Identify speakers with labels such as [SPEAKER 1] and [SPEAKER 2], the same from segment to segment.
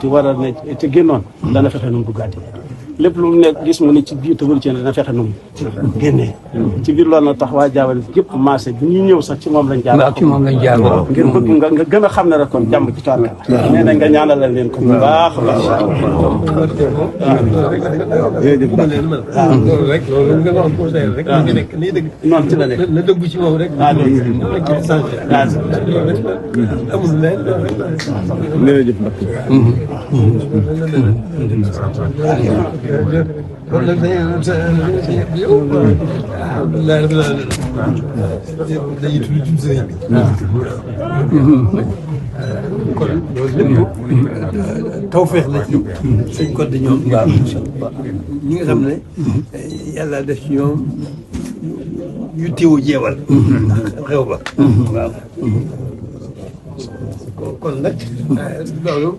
[SPEAKER 1] ci war a ne te génnoon dana fexe nu mu duggaatee lépp lu mu nekk gis mu ne ci biir te wëru ci ne dana fexe nu mu génnee ci biir loolu na tax waa jaawale gépp marché bi ñu ñëw sax ci moom lañ jaar
[SPEAKER 2] ci moom lañ jaar
[SPEAKER 1] ngir bëgg nga gën a xam ne rek kon jàmm ci toile la nee na nga ñaanalal leen ko bu baax a baax
[SPEAKER 3] loolu rek loolu nga wax conseil rek nga nekk nii dëgg
[SPEAKER 1] noonu ci la nekk
[SPEAKER 3] na dëggu ci moom rek amul leen
[SPEAKER 4] jërëjëf Mbacke.
[SPEAKER 3] kon nag yow alhamdulilah rabbil alamin dañuy tudd jum sëriñ bi kon loolu lépp tawfeex la ci sëñ Codé ñoom ñi nga xam ne yàlla def ci ñoom yu teewu jeewal xew ba waaw kon nag loolu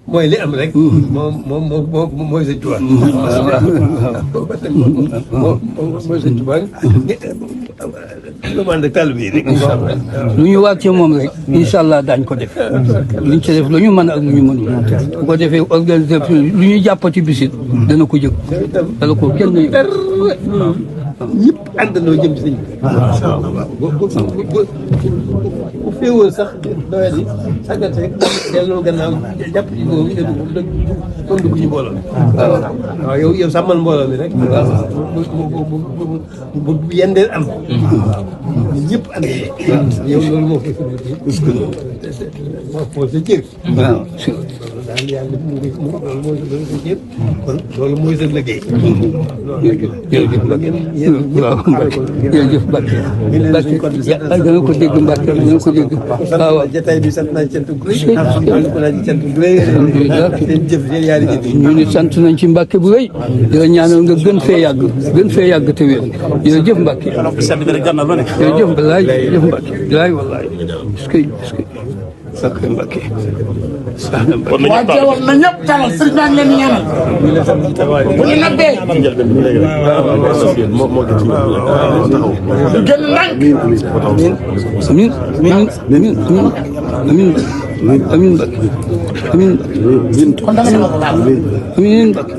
[SPEAKER 3] mooy li am rek. moom mooy sëñ Tuubaa. mooy sëñ Tuubaa. lu mu ànd ak taalibe yi rek.
[SPEAKER 2] lu ñu waat ci moom rek incha allah daañu ko def luñ ci def lu ñu mën ak lu ñu mënul bu ko defee organisation lu ñu jàppati bisit dana ko jëg dana ko kenn yëg
[SPEAKER 3] ñëpp àndandoo jëm ci sëñ bi. waaw bu féewoon sax doyat yi sàggate rek delloo gannaaw jàpp ci boobu kon dugg ci mbooloo mi. waaw yow sàmmal mbooloo mi rek. bu yendeel am. ñun ñëpp ànd yow loolu moo koy moo sa cër.
[SPEAKER 2] waaw
[SPEAKER 3] daal yàlla loolu mooy sa cër kon loolu mooy sa liggéey.
[SPEAKER 2] waaw jërëjëf Mbacke Mbacke dana ko dégg Mbacke dana ko dégg waaw
[SPEAKER 3] jataay bi sant naa cant gu rëy ko naa ci cant gu rëy seen jëf seen yaari jëf
[SPEAKER 2] ñu ni sant nañ ci Mbacke bu rëy di la ñaanal nga gën fee yàgg te wér jërëjëf Mbacke jërëjëf balaay jërëjëf Mbacke balaay wallaay Mbacke Mbacke
[SPEAKER 5] waa Jeewal na ñëpp talal sëriñ baa ngi leen di ñaanal bu ñu nabbee gën ndànk
[SPEAKER 2] amiin amiin Mbacke amiin
[SPEAKER 5] kon da nga
[SPEAKER 2] amiin Mbacke